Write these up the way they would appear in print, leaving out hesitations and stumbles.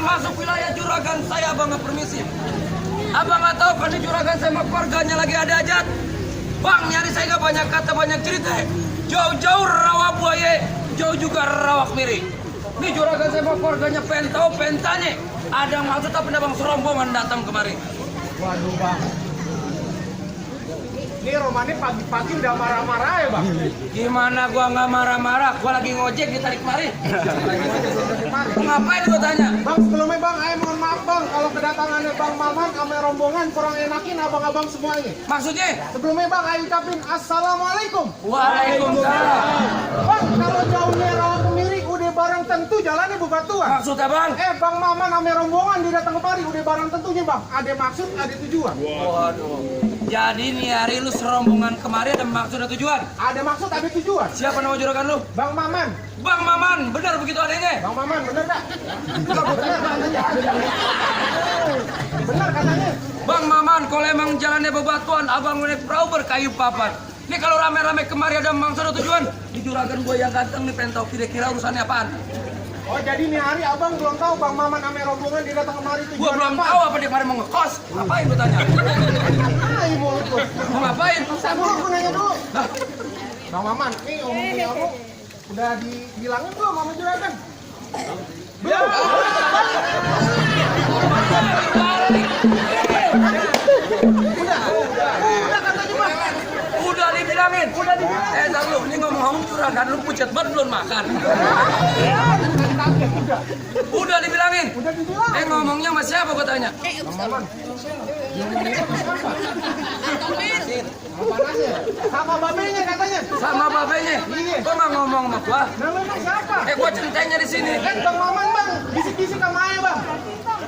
masuk wilayah juragan saya, Abang nggak permisi. Abang nggak tahu kan di juragan saya sama keluarganya lagi ada hajat. Bang, nyari saya nggak banyak kata, banyak cerita. Jauh-jauh rawa buaya, jauh juga rawak miri. Ini juragan saya sama keluarganya pengen tahu, pengen tanya. Ada maksud apa bang serombongan datang kemari? Waduh bang, ini Romani pagi-pagi udah marah-marah ya bang? Gimana gua nggak marah-marah? Gua lagi ngojek ditarik kemari. Ngapain gua tanya? Bang sebelumnya bang, mohon maaf bang kalau kedatangannya Bang Maman sama rombongan kurang enakin abang-abang semuanya. Maksudnya? Sebelumnya bang, ayo ucapin Assalamualaikum. Waalaikumsalam. Bang, kalau jauhnya rawat kemiri udah barang tentu jalannya buka tuan. Maksudnya bang? Bang Maman sama rombongan di datang kemari udah barang tentunya bang. Ada maksud, ada tujuan. Waduh. Jadi nih hari lu serombongan kemari ada maksud dan tujuan? Ada maksud, ada tujuan. Siapa nama juragan lu? Bang Maman. Bang Maman, benar begitu adanya? Bang Maman, bener gak? Bener katanya. Bener katanya. Bang Maman, kalau emang jalannya bebatuan, abang naik perahu berkayu papan. Nih kalau rame-rame kemari ada maksud dan tujuan, di juragan gue yang ganteng nih pengen tahu kira-kira urusannya apaan? Oh jadi nih hari abang belum tahu Bang Maman sama rombongan dia datang kemari tujuan Gue belum tahu apa dia pada mau ngekos. Ngapain gue tanya? Ay, mulut lu. Mau ngapain? Saya dulu, aku nanya dulu. Bang Maman, nih omongin kamu udah dibilangin belum sama juragan? Belum. Udah katanya bang. Udah dibilangin. Udah dibilangin. Ntar lu, ini ngomong-ngomong juragan lu pucat banget belum makan. Udah dibilangin. Udah dibilangin. Ngomongnya sama siapa gue tanya? Bang Maman. Sama babenya katanya. Sama babenya. Iya. Kok nggak ngomong sama gua? Namanya siapa? Gua centengnya di sini. Bang Maman bang, bisik-bisik sama ayah bang.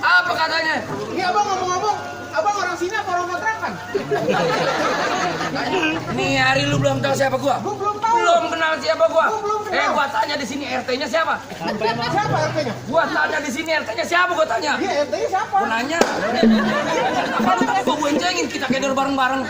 Apa katanya? Ini abang ngomong-ngomong, abang orang sini apa orang kontrakan? Nih hari lu belum tahu siapa gua? Gua belum tahu. Belum kenal siapa gua? Gua belum kenal. Gua tanya di sini RT-nya siapa? Siapa RT-nya? Gua tanya di sini RT-nya siapa? Gua tanya. Iya RT-nya siapa? Gua nanya. Apa lu gua boncengin kita kedor bareng-bareng.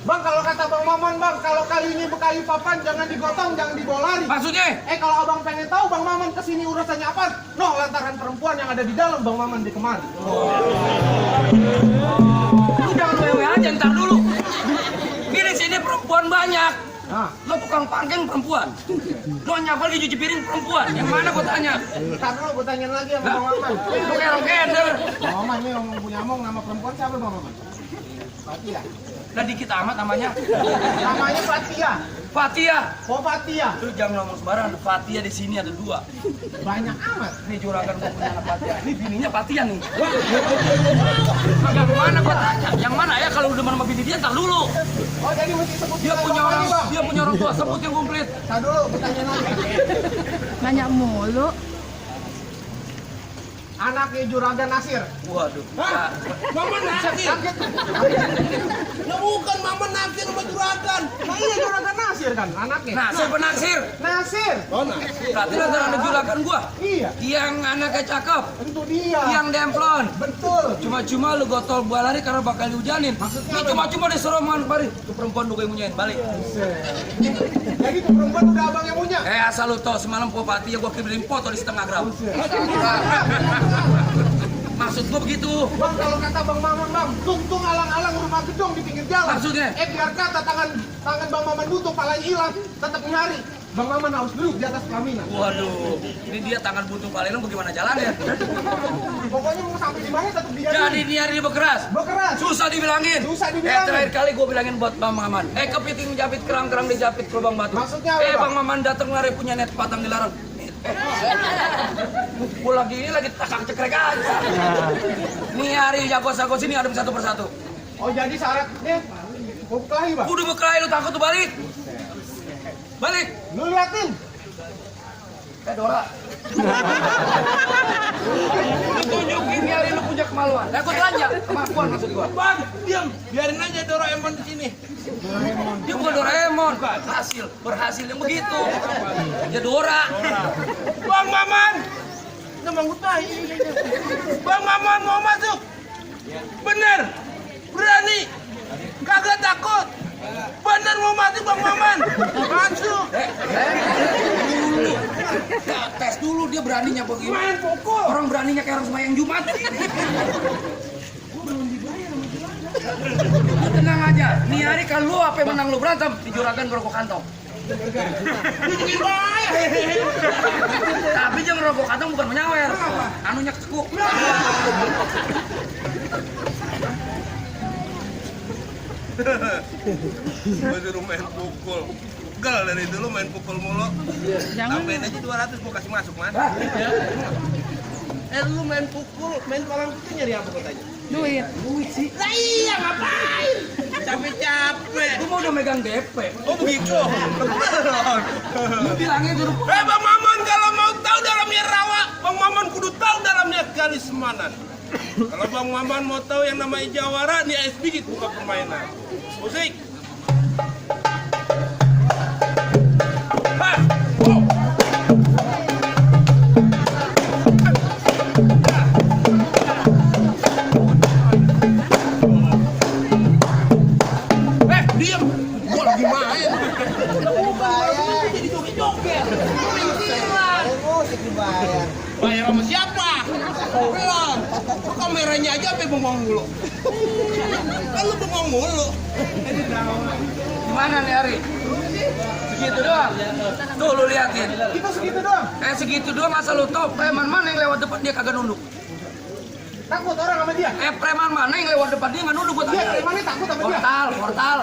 Bang kalau kata Bang Maman bang, kalau kali ini bekayu papan jangan digotong, jangan dibawa lari. Maksudnya? Kalau abang pengen tahu Bang Maman kesini urusannya apa? No, lantaran perempuan yang ada di dalam Bang Maman di kemari. Lu jangan wewe aja ntar dulu. Ini di sini perempuan banyak. Nah, Lo tukang pangkeng perempuan. Lo nyapa lagi cuci piring perempuan. Yang mana gua tanya? ntar dulu gue tanyain lagi sama Bang Maman. Lu kayak orang keder. Bang Maman nih yang punya omong nama perempuan siapa Bang Maman? Fatia. Lah dikit amat namanya. Namanya Fatia. Fatia. Oh Fatia. Lu jangan ngomong sembarangan. Fatia di sini ada 2. Banyak amat. Nih juragan gua punya anak Fatia. Ini bininya Fatia nih. Yang mana gua tanya? Yang mana ya kalau udah sama bini dia ntar dulu. Oh jadi mesti sebut Dia punya orang tua sebut yang komplit. Ntar dulu pertanyaan lagi. Nanya mulu. Anaknya Juragan Nasir. Waduh. Hah? Mama Nasir. Nah bukan Mama Nasir sama Juragan. Nah iya Juragan Nasir kan anaknya. Nasir penaksir. Nasir. Oh Nasir. Berarti nanti ada juragan gua. Iya. Yang anaknya cakep. Itu dia. Yang demplon. Betul. Cuma-cuma lu gotol buah lari karena bakal dihujanin. Maksudnya Ini apa? cuma-cuma disuruh man pari. Itu perempuan lu yang munyain balik. Jadi tuh perempuan udah abang yang punya. Asal lu tau semalam Po Fatia gua kirimin foto di setengah gram. Maksud gua begitu. Bang kalau kata Bang Maman bang, tung alang-alang rumah gedung di pinggir jalan. Maksudnya? Biar kata tangan Bang Maman butuh, palanya hilang, tetap nyari. Bang Maman harus duduk di atas pelaminan. Waduh, ini dia tangan buntung palelong bagaimana jalannya? Pokoknya mau sampai di mana tetap dia. Jadi ini hari dia bekeras. Bekeras. Susah dibilangin. Susah dibilangin. Terakhir kali gue bilangin buat Bang Maman. Kepiting menjapit kerang-kerang dijapit ke lubang batu. Maksudnya apa, Bang? Bang Maman datang lari punya net patang dilarang. Gue lagi ini lagi takak cekrek aja. Nih hari jago-jago sini adem satu persatu. Oh jadi syaratnya mau berkelahi bang? Udah berkelahi lu takut tuh balik. Balik. Lu liatin. Dora. Tunjukin hari lu punya kemaluan. Aku telanjang, kemampuan maksud gua. Bang, diam. Biarin aja Doraemon di sini. Dia bukan Doraemon, berhasil yang begitu. Ya Dora. Bang Maman. Udah bangun bayi. Bang Maman mau masuk. Bener. Berani. Kagak takut. Bener mau masuk Bang Maman. Masuk. Ya, tes dulu dia beraninya bagaimana. Main pukul. Orang beraninya kayak orang sembahyang Jumat. Lu tenang aja. Nih hari kalau lu apa menang lu berantem di juragan ngerokok kantong. Bikin bahaya. Tapi jangan ngerokok kantong bukan menyawer. Anunya kekuk. Gue suruh main pukul. Gal dari dulu main pukul mulu. Tambahin aja 200 mau kasih masuk man. Lu main pukul, main palang putih nyari apa katanya? Duit. Duit sih. Lah iya ngapain? Capek-capek. Lu mau udah megang DP. Oh begitu. Lu bilangnya dulu. Bang Maman kalau mau tahu dalamnya rawa, Bang Maman kudu tahu dalamnya kali semanan. Kalau Bang Maman mau tahu yang namanya jawara, nih ASB gitu buka permainan. Musik. Diam. Gua lagi main. Jadi joget-joget. Bayar sama siapa? Belum. Kameranya aja sampai bengong mulu. Kan lu bengong mulu. Gimana nih Ari? Segitu doang. Tuh lu liatin. Kita segitu doang. Segitu doang asal lu tau preman mana yang lewat depan dia kagak nunduk. Takut orang sama dia. Preman mana yang lewat depan dia nggak nunduk buat Dia tanya. premannya takut sama dia. Portal.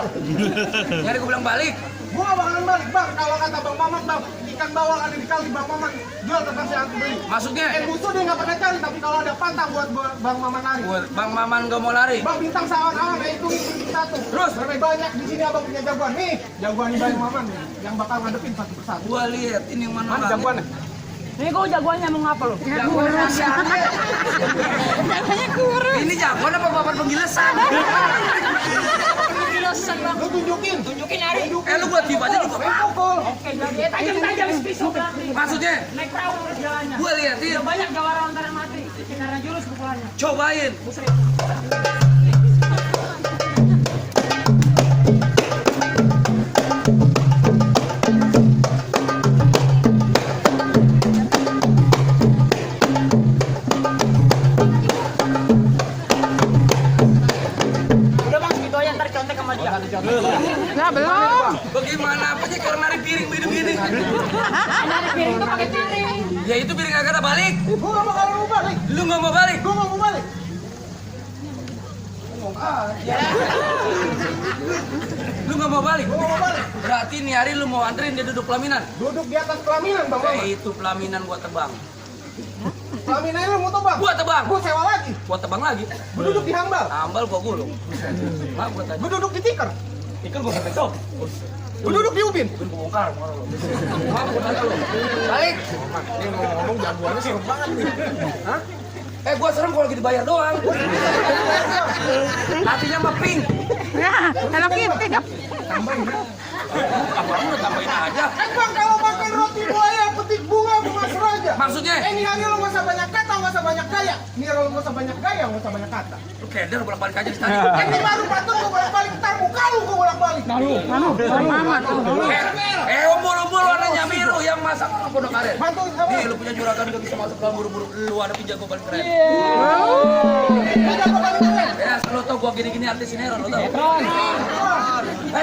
Nyari gue bilang balik. Gua gak bakalan balik, Bang. Kalau kata Bang Mamat, Bang, ikan bawal ada di kali Bang Mamat. Jual tetap saya anti beli. Maksudnya, Musuh dia nggak pernah cari, tapi kalau ada pantang buat Bang Mamat lari. Bang Maman gak mau lari. Bang bintang sawan-sawan, itu satu. Terus? Berapa banyak di sini abang punya jagoan. Nih, jagoan Bang Mamat nih, yang bakal ngadepin satu persatu. Gua lihat ini yang mana. Mana Bang? jagoannya? Ini kok jagoannya mau ngapa lu? Jagoan siapa? Jagoannya kurus. Ini jagoan apa bapak penggilesan? Gilesan bang. Lu tunjukin. Tunjukin Ari. Lu buat tiba aja juga. Main pukul. Oke, jadi tajam-tajam pisau belakang. Maksudnya, Naik perahu terus jalannya. gua liatin. Udah banyak jawara antara mati. Karena jurus pukulannya. Cobain. Udah bang, segitu aja ntar contek sama dia. Ya belum. Bagaimana apanya karena nari piring begini-begini. Nari piring tuh pakai piring. Ya itu piring agak ada balik. Gua gak bakalan mau balik. Lu nggak mau balik. Gua gak mau balik. Lu nggak mau balik. Gua gak mau balik. Berarti nih hari lu mau anterin dia duduk pelaminan. Duduk di atas pelaminan, Bang Mamat. Itu pelaminan gua tebang. Pelaminan lu mau tebang? Gua tebang. Gua sewa lagi. Gua tebang lagi. Gua duduk di hambal. Ambal gua gulung. Mak gua tanya. Gua duduk di tikar. Ikan gua sampai cok. Gua duduk di ubin. Gua bongkar. Mak gua tanya lu. Balik. Ini ngomong jagoannya serem banget nih. Hah? Gua serem kalau lagi dibayar doang. Hatinya mah pink. Ya, enak gitu. Abang lu tambahin aja. Bang, kalau makan roti buaya, petik bunga seraja. Maksudnya? Ini hari lo nggak usah banyak kata, nggak usah banyak gaya. Ini lo nggak usah banyak gaya, nggak usah banyak kata. Lu keder bolak-balik aja di tadi. Ini baru patut gue bolak-balik, ntar muka lu gue bolak-balik. Mamat. Umbul-umbul warnanya biru yang masak orang pondok karet. Bantu apa? Nih lu punya juragan gak bisa masuk dalam buru-buru. Lu ada jago paling keren. Ada apa paling keren? Ya, lu tau gua gini-gini artis sinetron, lu tau?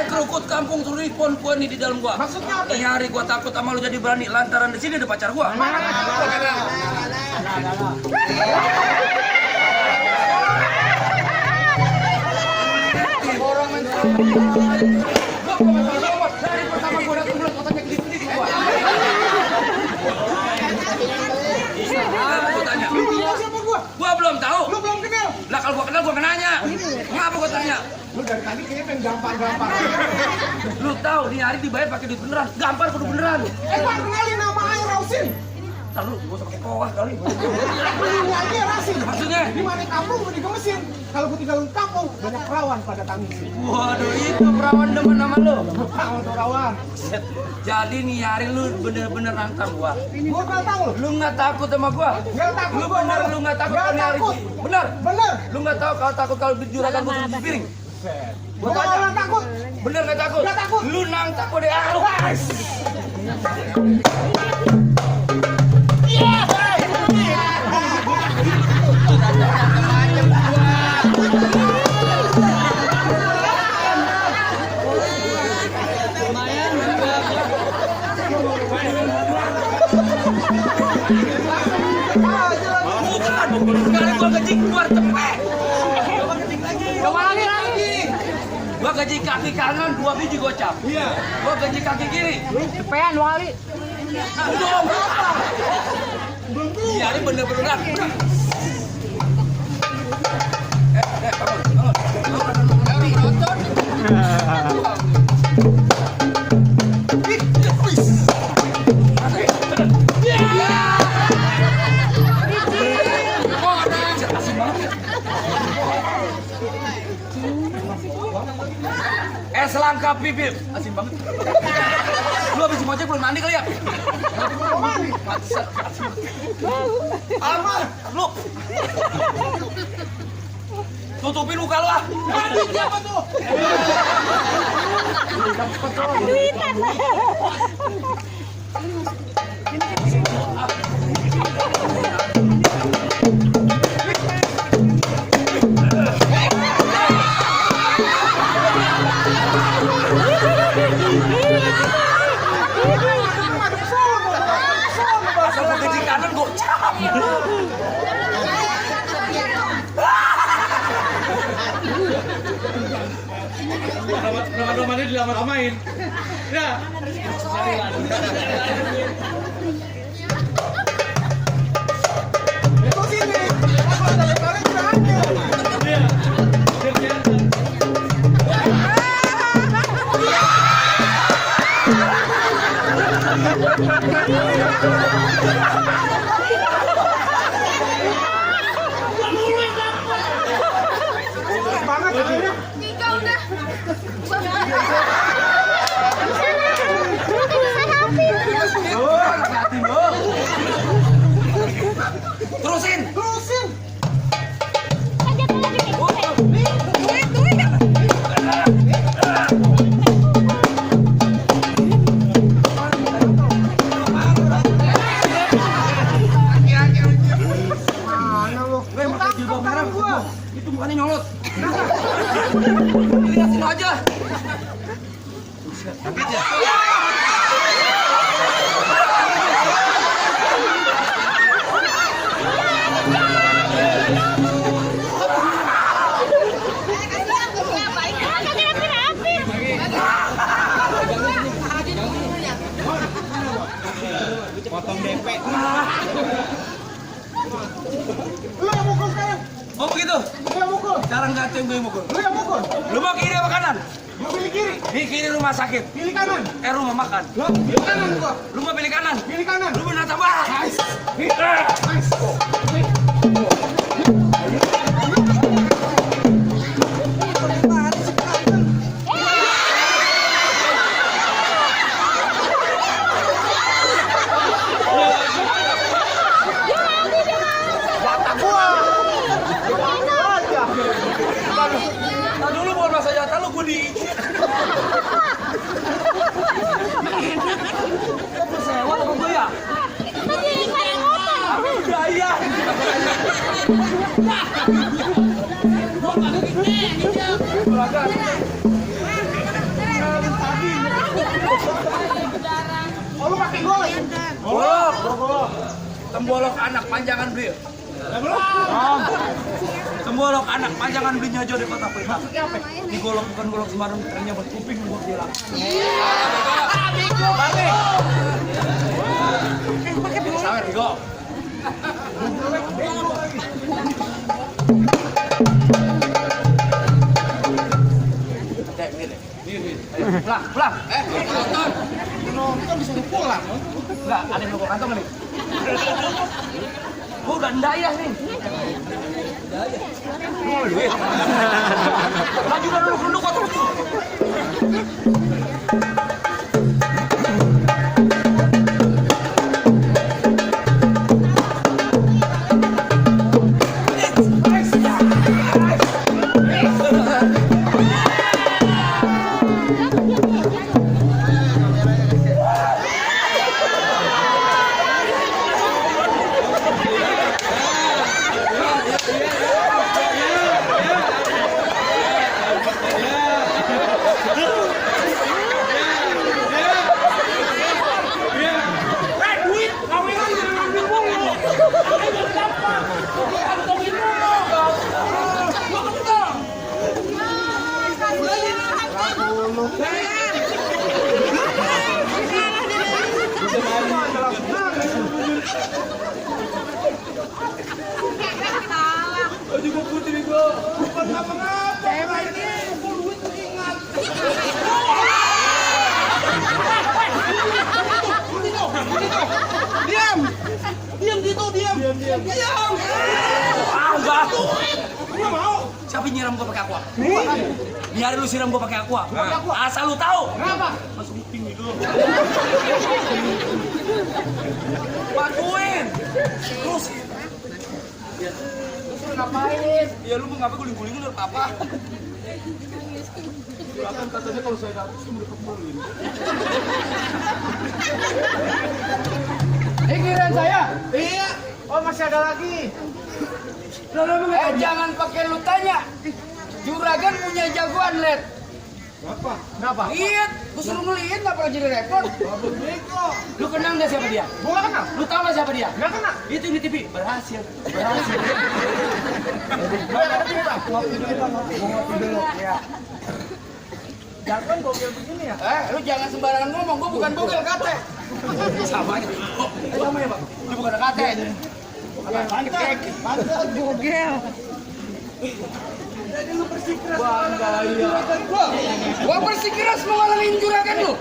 Kerukut kampung Turipon gua nih di dalam gua. Maksudnya apa? Ini hari gua takut sama lu jadi berani lantaran di sini ada pacar gua. Orang dari pertama gua datang belum otaknya kelip-kelip gua. Gua tanya. Lu belum tahu siapa gua? Gua belum tahu. Lu belum kenal? Lah kalau gua kenal gua nanya. Ngapa gua tanya? Lu dari tadi kayaknya pengen gampang-gampang. Lu tahu nih hari dibayar pakai duit beneran. Gampar kudu beneran. Bang, kenalin nama Air Rausin. Entar lu gua pakai kowah kali. Ini aja Rasin. Maksudnya? Di mana kampung gue digemesin. Kalau gue tinggal di kampung, banyak perawan pada tangisi. Waduh itu perawan demen sama lu. Perawan perawan. Jadi nih hari lu bener-bener nantang gua. Gue nggak tahu. Lu nggak takut sama gua? Nggak takut. Lu bener lu nggak takut Nggak kalau nih hari? takut. Bener. Bener. Lu nggak tahu kalau takut kalau juragan gua tutup piring? Gue nggak takut. Bener nggak takut? Nggak takut. Lu nang takut deh. Gua gejik keluar cepet. Coba lagi. Gua gejik kaki kanan 2 biji gocap. Iya. Gua gejik kaki kiri. Cepean 2 kali. Belum. Iya, ini bener-bener. Selangkah bibir, asin banget. Lu habis mojek belum mandi kali ya? Apa? Lu tutupin muka lu ah. Mandi siapa tuh? Asal gejik kanan gocap. Nama-namanya dilama-lamain. Ya. Itu sini. Aku ada lebaran jangan. Iya. Banget akhirnya. Tiga udah. Terusin. Itu bukannya nyolot. Lihatin aja. Potong DP. Lu yang mukul sekarang. Oh begitu. Lu yang mukul. Sekarang ganti gue mukul. Lu yang mukul. Lu mau kiri apa kanan? Gua pilih kiri. Di kiri rumah sakit. Pilih kanan. Rumah makan. Lu pilih kanan gua. Lu mau pilih kanan? Pilih kanan. Lu benar tambah. Nice. Nice. Nah dulu buat masa jatah lu gue di. Kok bersewa sama gue ya? Gaya. Oh, lu pakai golok. Bolok. Tembolok anak panjangan beli. Tembolok anak panjangan belinya aja di kota Pelita. Digolok bukan golok sembarang, trennya buat kuping buat bilang. Pakai sawer digo. Pulang. Nonton disuruh pulang. Enggak, ada yang mau kantong nih. Gua udah ndayah nih. Lu mau duit? Lagi udah duduk kok. Pukul bego. Bukan ngapa-ngapa. Pukul duit teringat. Diam. Diam gitu, diam. Diam. Enggak. Nggak mau. Siapa yang nyiram gua pakai aqua? Biarin lu siram gua pakai aqua. Asal lu tahu. Kenapa? Masuk kuping itu. Bantuin. Terus. Lu ngapain? Ya lu mau ngapain guling-guling lu apa? Akan katanya kalau saya datang sih mereka kembali. Kirain saya? Iya. Oh masih ada lagi. Jangan pakai lu tanya. Juragan punya jagoan, Led. Kenapa? Kenapa? Lihat, gua suruh ngeliat apa jadi repot. Lu kenal nggak siapa dia? Gua nggak kenal. Lu tahu nggak siapa dia? Nggak kenal. Itu di TV. Berhasil. Ngopi dulu. Ya. Jangan bogel begini ya. Lu jangan sembarangan ngomong. Gua bukan bogel kate. Sama aja. Sama ya, Pak. Lu bukan kate. Mantap bogel. Jadi lu bersikeras juragan Gua bersikeras mau ngalahin juragan lu.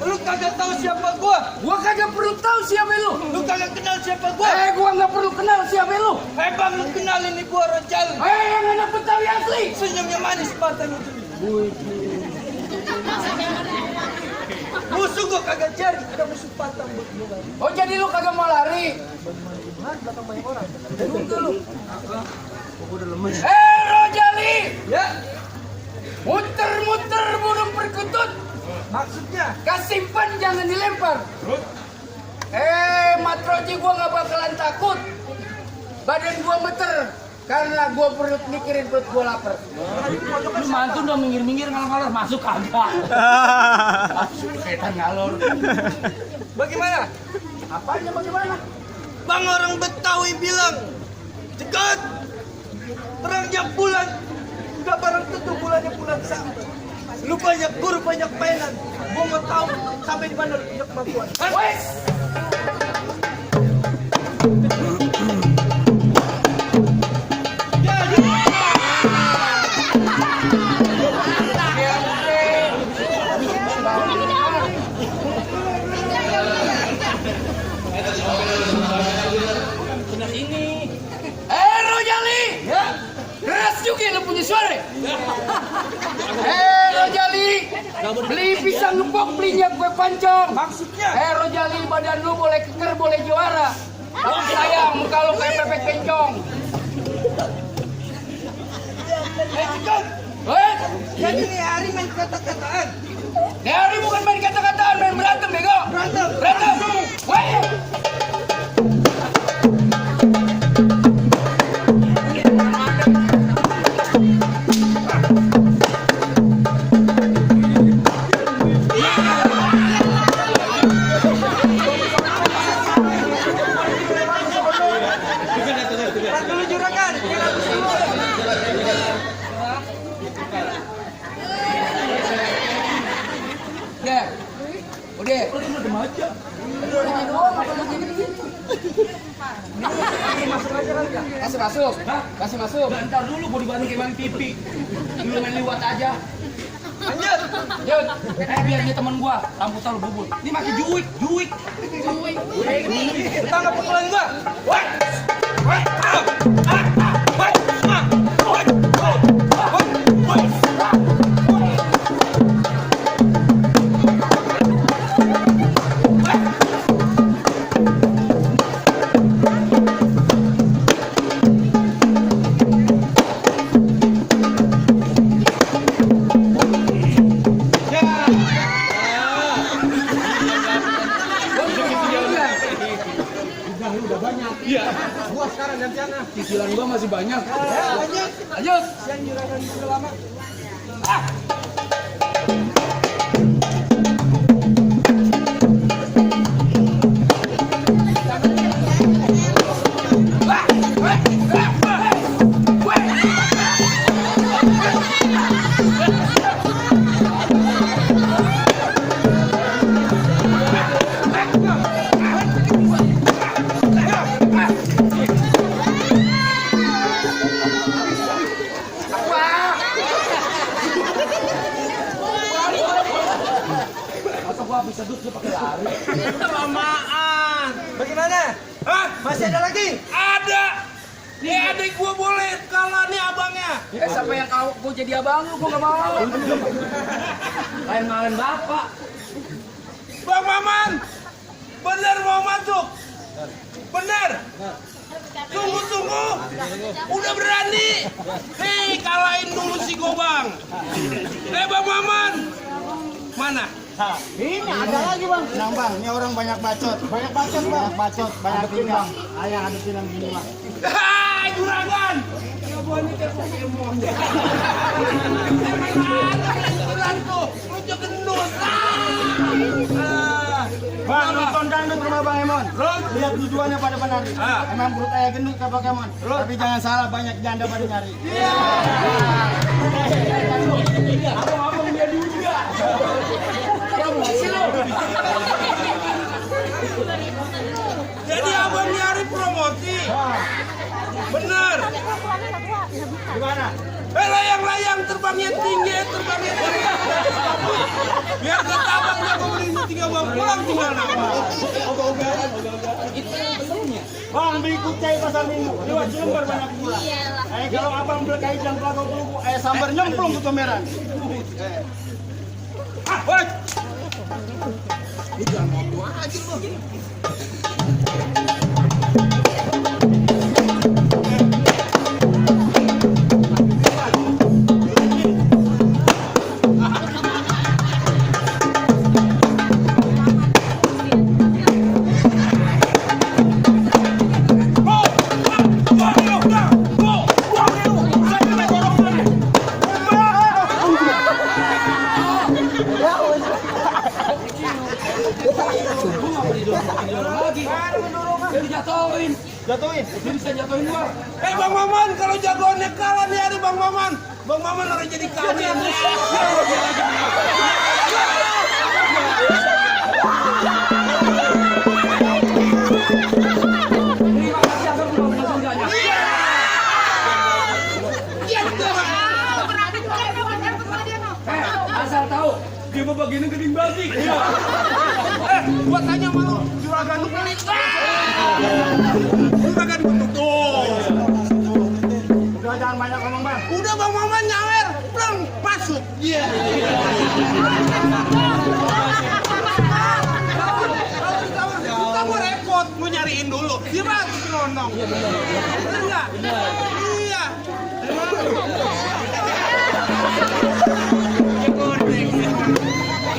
Lu kagak tahu siapa gua. Gua kagak perlu tahu siapa lu. Lu kagak kenal siapa gua. Gua nggak perlu kenal siapa lu. Bang lu kenal ini gua Rojali. Yang anak Betawi asli. Senyumnya manis matanya tuh. Musuh gua kagak cari, ada musuh patang buat gua. Oh jadi lu kagak mau lari? Bagaimana belakang banyak orang? Tunggu lu. Rojali. Ya, Muter-muter burung perkutut. maksudnya Kasimpan jangan dilempar. Matroji gua nggak bakalan takut. Badan gua meter karena gua perut mikirin perut gua lapar. Lu mantu dong minggir-minggir ngalor-ngalor masuk kagak. Setan ngalor. bagaimana? Apanya bagaimana? Bang orang Betawi bilang, cekat terangnya bulan, udah barang tentu bulannya bulan sampai. Lu banyak guru, banyak mainan. Gua mau tahu sampai di mana lu punya kemampuan. Wes. Rojali. Ya. Keras juga lu punya suara. Rojali. Beli pisang ngepok, belinya kue pancong. Maksudnya? Rojali, badan lu boleh keker, boleh juara. Tapi sayang, muka lu kayak pepek kencong. Cekat. Jadi ini hari main kata-kataan. Hari bukan main kata-kataan, main berantem, bego. Berantem. Weh. Dulu juragan. Udah. Kasih masuk. Bentar dulu gua dibanting kayak main pipi. Dulu main liwat aja. Lanjut. Yuk, biar ini temen gua, rambut lu bubut. Ini makin juik. Tetangga pukulan gua. Woi. Gua sekarang gantiannya. Cicilan gua masih banyak. Lanjut. Siang juragan udah lama. Hah? Masih ada lagi? Ada. Nih adik gua boleh kalah nih abangnya. Sampai yang kau gua jadi abang lu, gua gak mau. Lain-lain bapak. Bang Maman, bener mau masuk? Bener? Tunggu. Udah berani? Hei, kalahin dulu si Gobang. Bang Maman. Mana? Ini ada lagi bang. Tenang bang, ini orang banyak bacot. Banyak bacot bang. Bacot, banyak timbang. Ayah hadasin yang gini bang. Hai, juragan. Ya buat ini kayak Pokemon. Emang tuh, lucu gendut. Bang, nonton dangdut rumah Bang Emon. Lihat tujuannya pada penari. Emang perut ayah gendut ke Pokemon. Tapi jangan salah, banyak janda pada nyari. Abang-abang dia juga. Jadi abang nyari promosi. Bener. Gimana? Layang-layang terbangnya tinggi, terbangnya tinggi. Biar ketabaknya kau beri tinggal bang pulang gimana? Bang, beli kucai pasar minggu. Lewat Jember banyak pula. Kalau abang berkait yang pelakau pelukku, sambar nyemplung ke tomeran. Woi. Jatuhin. Bisa jatuhin gua. Bang Maman, kalau jagoannya kalah nih hari Bang Maman. Bang Maman harus jadi kawin. Terima kasih abang udah menonton enggaknya. Asal tahu dia mau bagian geding batik. Gua tanya sama lu, juragan lu pelit. Juragan bentuk tuh. Udah jangan banyak ngomong bang. Udah Bang Maman nyawer, pleng, masuk. Iya. Kamu repot, mau nyariin dulu. Dia masuk nyonong. Bener nggak? Iya.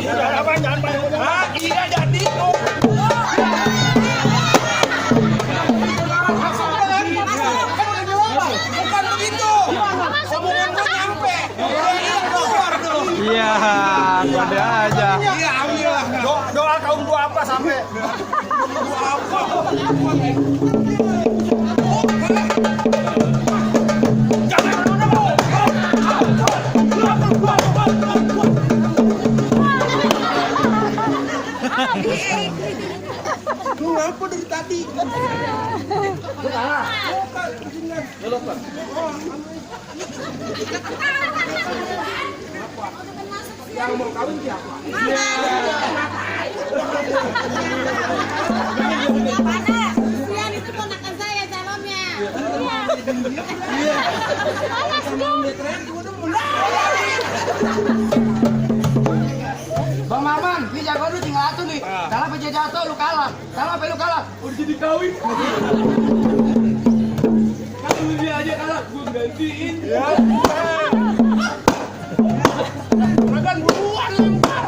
Jangan abang, jangan banyak ngomong. Ah, iya jadi tuh. Bukan begitu. Omongan gua nyampe. Iya, keluar dong. Iya, ada aja. Iya, alhamdulillah. Doa kaum gua apa sampai? Lu ngapa dari tadi? Yang mau kawin siapa? Mana? Rian itu ponakan saya calonnya. Iya. Panas dong. Bang Maman, ini jago lu tinggal satu nih. Salah pecah jatuh lu kalah. Salah lu kalah. Udah jadi kawin. Kalau dia aja kalah, gua gantiin. Juragan buruan lempar.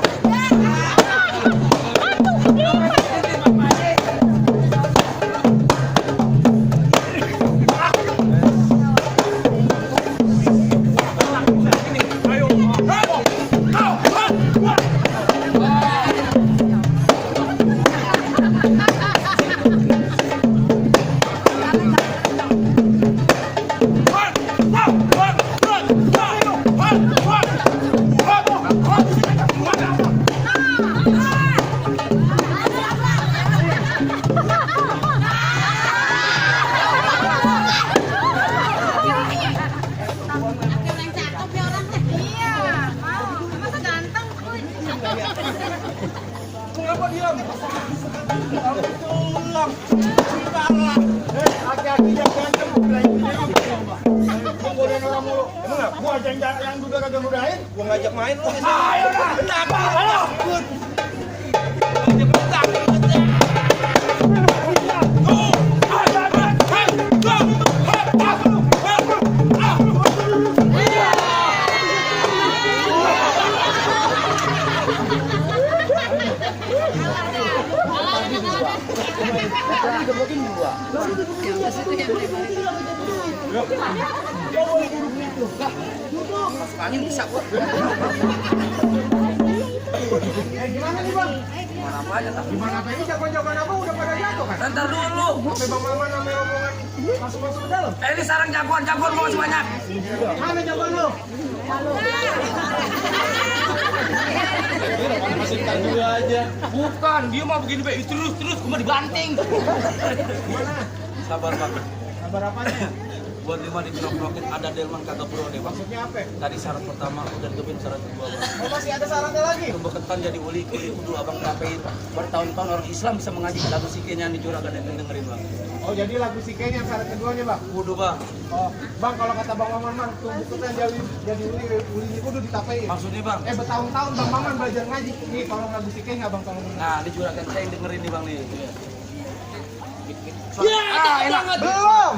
Kenapa diam? Kamu tulang. Emang apa? Gua yang juga kagak mudahin. Gua ngajak main lu. Ayo dah. Kenapa? Ayo. Gimana nih bang? Mana apa aja tak? Gimana apa ini jagoan-jagoan apa udah pada jatuh kan? Ntar dulu. Sampai bang Maman sampai rombongan masuk-masuk ke dalam. Ini sarang jagoan mau masih banyak. Mana jagoan lo? Bukan, dia mah begini baik terus cuma dibanting. Sabar bang. Kabar apanya? Buat 5 di roket ada delman kagak perlu deh bang. Maksudnya apa? Tadi syarat pertama udah ditubin syarat kedua bang. Oh masih ada syaratnya lagi? Itu beketan jadi uli kudu abang rapein. Bertahun-tahun orang Islam bisa mengaji lagu sikenya di juragan yang dengerin bang. Oh jadi lagu sikenya yang syarat keduanya bang? Kudu bang. Oh bang kalau kata bang Maman mah tuh beketan jadi uli kudu ditapein. Maksudnya bang. Bertahun-tahun bang Maman belajar ngaji. Nih tolong lagu sikenya bang tolong. Nah di juragan saya yang dengerin nih bang nih. Belum.